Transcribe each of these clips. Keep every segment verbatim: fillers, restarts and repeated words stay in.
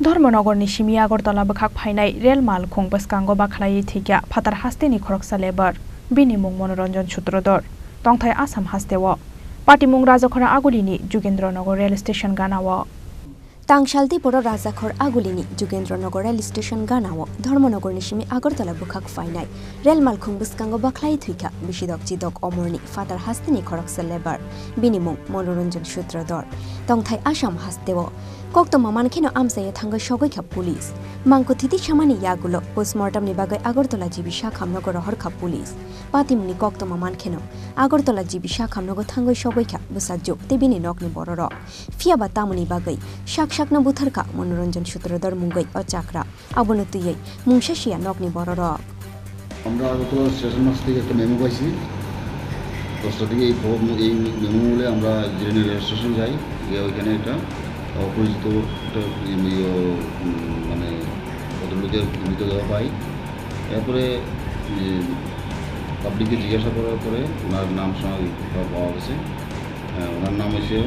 Dharmanagarni simi Agartala bwkhak phainai rel malkhung bwskango bakhlaiwi thwikha phatar hasteni khoroksa labour, bini mung Manoranjan Sutradhar, tongthai Assam hasteo. Patimung Rajakhor Agulini Jugendranagar rail station ganao. Tangsalni poro Rajakhor Agulini Jugendranagar rail station ganao Dharmanagarni simi Agartala bwkhak phainai rel malkhung bwskango bakhlaiwi thwikha bisidok chidok omorni phatar hasteni khoroksa labour, bini mung Manoranjan Sutradhar, tongthai Assam hasteo. Koktwma mankheno amchaio thangwi sogwi kha police. Mangkwthwi samani yagulo postmortemni bagwi Agartala G B sakhamnogo rohor kha police. Patimungni koktwma mankheno Agartala G B sakhamnogo thangwi sogwi kha bwsajwk tei bini nokni bororok. Phiyaba tamoni bagwi sak sakno buthar kha Manoranjan Sutradhar mungwi o chakra. Abono twiwi mungsa siya nokni bororok. আমরা Agartala station master থেকে একটা মেমো পাইছি। দশটার দিকে এই খবর, এই মেমো মূলে আমরা জিরানী রেল স্টেশন যাই, গিয়ে ওইখানে একটা অপরিচিত একটা, ইয়ে, উম, মানে, ভদ্রলোকের মৃতদেহ পাই। এরপরে, উম, পাবলিককে জিজ্ঞাসা করার পরে ওনার নাম শোনা, পাওয়া গেছে। আহ, ওনার নাম হচ্ছে,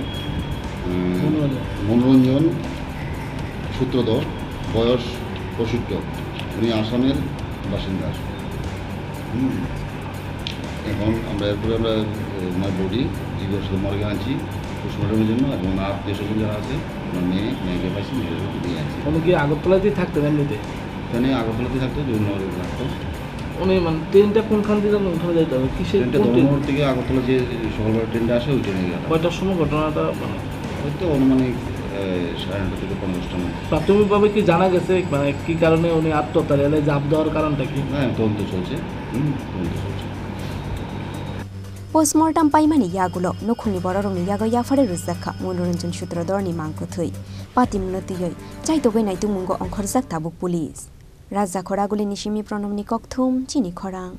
উম, মনোরঞ্জন। মনোরঞ্জন সূত্রধর, বয়স পঁয়ষট্টি। উনি আসামের বাসিন্দা। হুম। এখন আমরা এরপরে আমরা, আহ, ওনার বডি জিজ্ঞাসা মর্গে আনছি পোস্টমর্টমের জন্য, এবং ওনার আত্মীয় স্বজন যারা আছে, ওনার মেয়ে, মেয়েকে পাইছি, মেয়েকে নিয়ে আনছি। উনি কি আগরতলাতেই থাকতেন এমনিতে? এখানে আগরতলাতেই থাকতো, জগন্নাথ থাকতো। উনি মানে ট্রেনটা কোনখান দিয়ে যেন ওখানে যাইতে হবে? কিসের, ট্রেনটা কোন ট্রেন? ধর্মনগর থেকে আগরতলা যে সকালবেলা ট্রেনটা আসে, ওই ট্রেনে গেলাম। কয়টার সময় ঘটনাটা মানে? হয়তো আনুমানিক, এ, সাড়ে নটা থেকে পৌনে দশটার মধ্যে। প্রাথমিকভাবে কি জানা গেছে মানে কি কারণে উনি আত্মহত্যা, রেলে ঝাঁপ দেওয়ার কারণটা কি? না, তদন্ত চলছে। হুম, তদন্ত চলছে। Postmortem paimani yagulo nukhungni bororokni yago yaphare rwjak kha Manoranjan Sutradharni mangkwthwi. Patimungno twiwi chaitogwi naitungmungo ongkhorjak tabuk police. Rajakhor Agulini simi Pranobni kokthum, chini khorang.